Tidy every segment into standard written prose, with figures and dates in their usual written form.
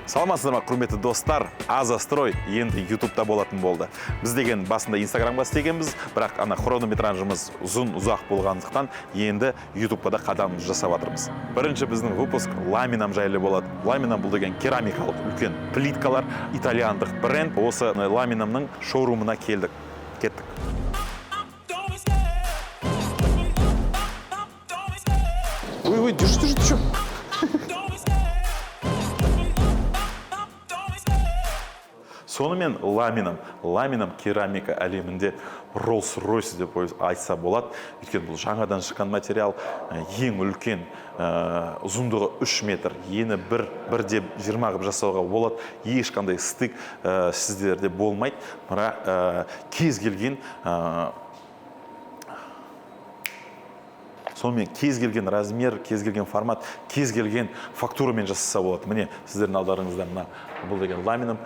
Саламатсыздар ма, құрметті достар? Азастрой енді Ютубта болатын болды. Біз деген басында Инстаграмға істегенбіз, бірақ ана хронометражымыз ұзын ұзақ болғандықтан енді Ютубқа да қадам жасап жатырмыз. Бірінші біздің выпуск ламинам жайлы болады. Ламинам бұл деген керамикалық үлкен плиткалар, итальяндық бренд. Осы ламинамның шоурумына келдік. Кеттік. Don't be scared. Don't be scared. Ой, ой, держи, держи, ты чё? Don't be scared. Don't be scared. Сонымен ламинам керамика әлемінде Rolls Royce деп айтса болады. Өйткені бұл жаңадан шыққан материал, ең үлкен, ұзындығы 3 метр, ені 1,20 қылып жасауға болады. Ешқандай стык сіздерде болмайды. Бірақ кез келген сонымен кез келген размер, кез келген формат, кез келген фактурамен жасаса болады. Міне, сіздердің алдарыңызда мына бұл деген ламинам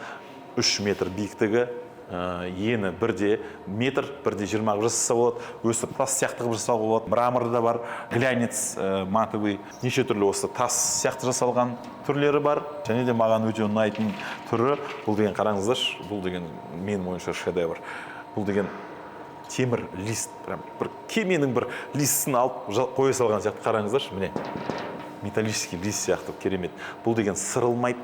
3 метр биіктігі, ені 1 метр, 1,20 қылып жасаса болады. Өстіп тас сияқты қылып жасауға болады. Мрамор да бар, глянец, матовый, неше түрлі осы тас сияқты жасалған түрлері бар. Және де маған өте ұнайтын түрі бұл деген, қараңыздаршы, бұл деген менің ойымша шедевр. Бұл деген темір лист, прям бір кеменің бір листін алып қоя салған сияқты, қараңыздаршы, міне, металлический лист сияқты керемет. Бұл деген сырылмайды,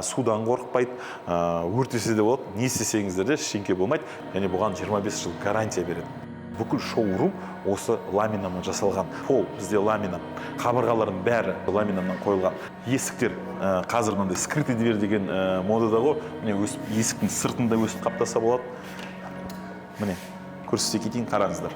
судан қорықпайды, өртесе де болады, не істесеңіздер де ештеңке болмайды. Және бұған 25 жыл гарантия береді. Бүкіл шоурум осы ламинамнан жасалған. Пол бізде ламинам, қабырғалардың бәрі ламинамнан қойылған. Есіктер, қазір мынандай скрытый дверь деген модада ғой, міне, өстіп есіктің сыртында өстіп қаптаса болады. Міне, көрсете кетейін, қараңыздар.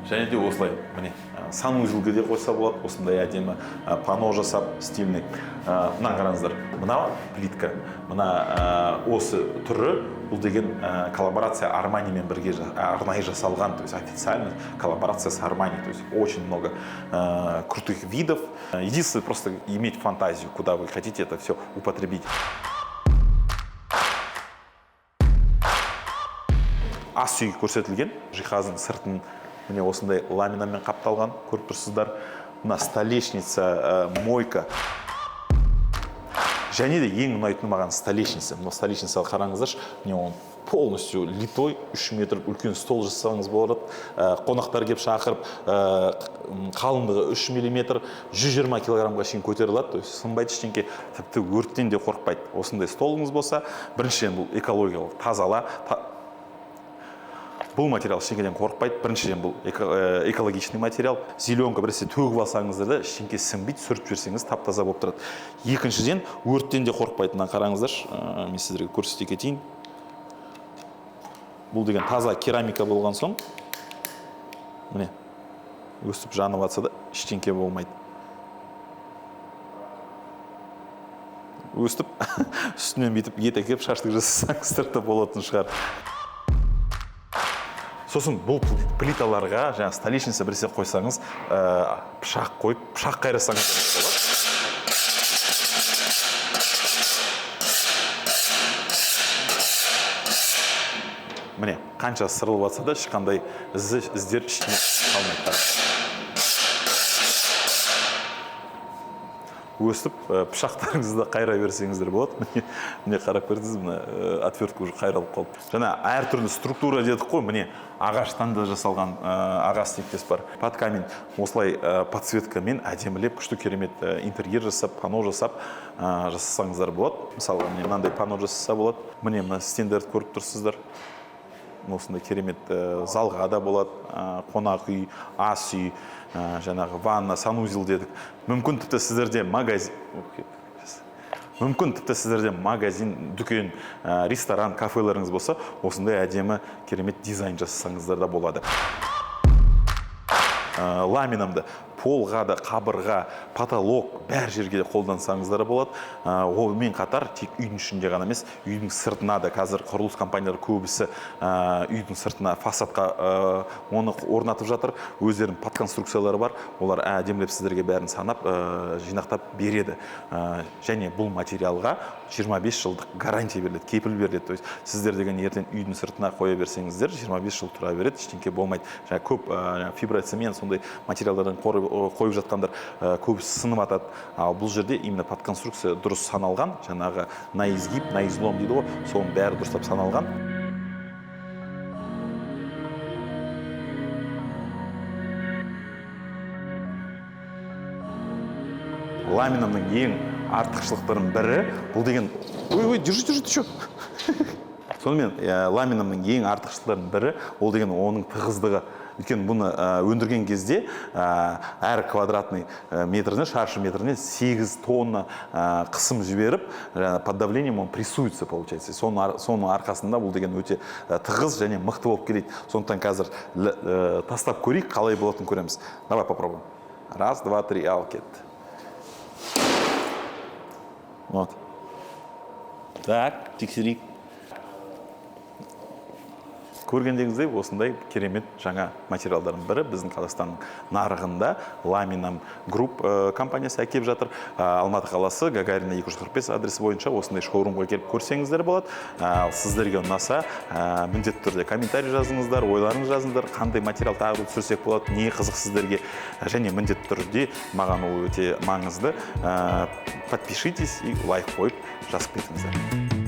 Және де осылай, міне, санузелге де қойса болады, осындай әдемі панно жасап, стильный. Мына қараңыздар, мына плитка, мына осы түрі бұл деген коллаборация Арманимен бірге арнайы жасалған, то есть официально коллаборация с Армани, то есть очень много крутых видов. Единственное, просто иметь фантазию, куда вы хотите это все употребить. Ас үй көрсетілген, жиһаздың сыртын міне осындай ламинамен қапталған, көріп тұрсыздар. Мына столешница, мойка. Және де ең ұнайтыны маған столешница. Мына столешницаға қараңыздаршы, міне, он полностью литой, 3 метр үлкен стол жасасаңыз болады. Қонақтар келіп шақырып, қалыңдығы 3 миллиметр, 120 килограммға шейін көтере алады, то есть сынбайды ештеңке, тіпті өрттен де қорықпайды. Осындай столыңыз болса, біріншіден бұл экологиялық тазала, бұл материал ештеңеден қорықпайды. Біріншіден бұл экологичный материал. Зеленка біресе төгіп алсаңыздар да ештеңке сіңбейді, сүртіп жіберсеңіз тап-таза болып тұрады. Екіншіден, өрттен де қорықпайды. Мына қараңыздаршы, мен сіздерге көрсете кетейін. Бұл деген таза керамика болған соң, міне, өстіп жанып жатса да ештеңке болмайды. Өстіп үстінен бүйтіп ет әкеліп шашлык жасасаңыздар да болатын шығар. Сосын бұл плиталарға жаңа столешница біресе қойсаңыз, пышақ қойып, пышақ қайрасаңыз да болады. Міне, қанша сырылып жатса да ешқандай іздер ішіне қалмайды. Өстіп, пышақтарыңызды да қайра берсеңіздер болады. Міне, міне қарап көрдіңіз, мына, отвертка уже қайралып қалды. Жаңа әртүрлі структура дедік қой, міне ағаштан да жасалған, ағаш тектес бар. Под камень осылай, подсветкамен әдемілеп күшті керемет, интерьер жасап, панно жасап, жасасаңыздар болады. Мысалға, міне мынандай панно жасаса болады. Міне мына стендерді көріп тұрсыздар. Осындай керемет, залға да болады, қонақ үй, ас үй, жаңағы ванна, санузел дедік. Мүмкін тіпті сіздерде магазин, мүмкін тіпті сіздерде магазин, дүкен, ресторан, кафелеріңіз болса, осындай әдемі керемет дизайн жасасаңыздар да болады. Ламинамды полға да, қабырға, потолок, бәр жерге де қолдансаңыздар болады. Онымен қатар тек үйдің ішінде ғана емес, үйдің сыртына да қазір құрылыс компаниялары көбісі, үйдің сыртына фасадқа, оны орнатып жатыр. Өздерінің подконструкциялары бар, олар әдемілеп сіздерге бәрін санап, жинақтап береді. Және бұл материалға 25 жылдық гарантия беріледі, кепіл беріледі. То есть сіздер деген ертең үйдің сыртына қоя берсеңіздер, 25 жыл тұра береді, ештеңке болмайды. Жаңа көп, фиброцемент сондай материалдардан қойып жатқандар көбісі сынып атады. Ал бұл жерде именно под конструкция дұрыс саналған, жаңағы на изгиб, на излом дейді ғой, соның бәрі дұрыстап саналған. Ламинамның ең артықшылықтарының бірі бұл деген, ой, ой, держи, держи, ты чё? Сонымен, ламинамның ең артықшылықтарының бірі ол деген оның тығыздығы. Өйткені бұны өндірген кезде әр квадратный метріне, шаршы метріне 8 тонна қысым жіберіп, жаңа под давлением он прессуется, получается. Соның арқасында бұл деген өте тығыз және мықты болып келеді. Сондықтан қазір тастап көрейік, қалай болатынын көреміз. Давай попробуем. Раз, два, три, ал кетті. Вот. Так, тексерейік. Көргендеріңіздей, осындай керемет жаңа материалдардың бірі біздің Қазақстанның нарығында Ламинам Групп компаниясы әкеліп жатыр. Алматы қаласы, Гагарина 245 адресі бойынша осындай шоурумға келіп көрсеңіздер болады. Ал сіздерге ұнаса, міндетті түрде комментарий жазыңыздар, ойларыңызды жазыңыздар, қандай материал тағы да түсірсек болады, не қызық сіздерге. Және міндетті түрде маған ол өте маңызды. Подпишитесь и лайк қойып жазып кетіңіздер.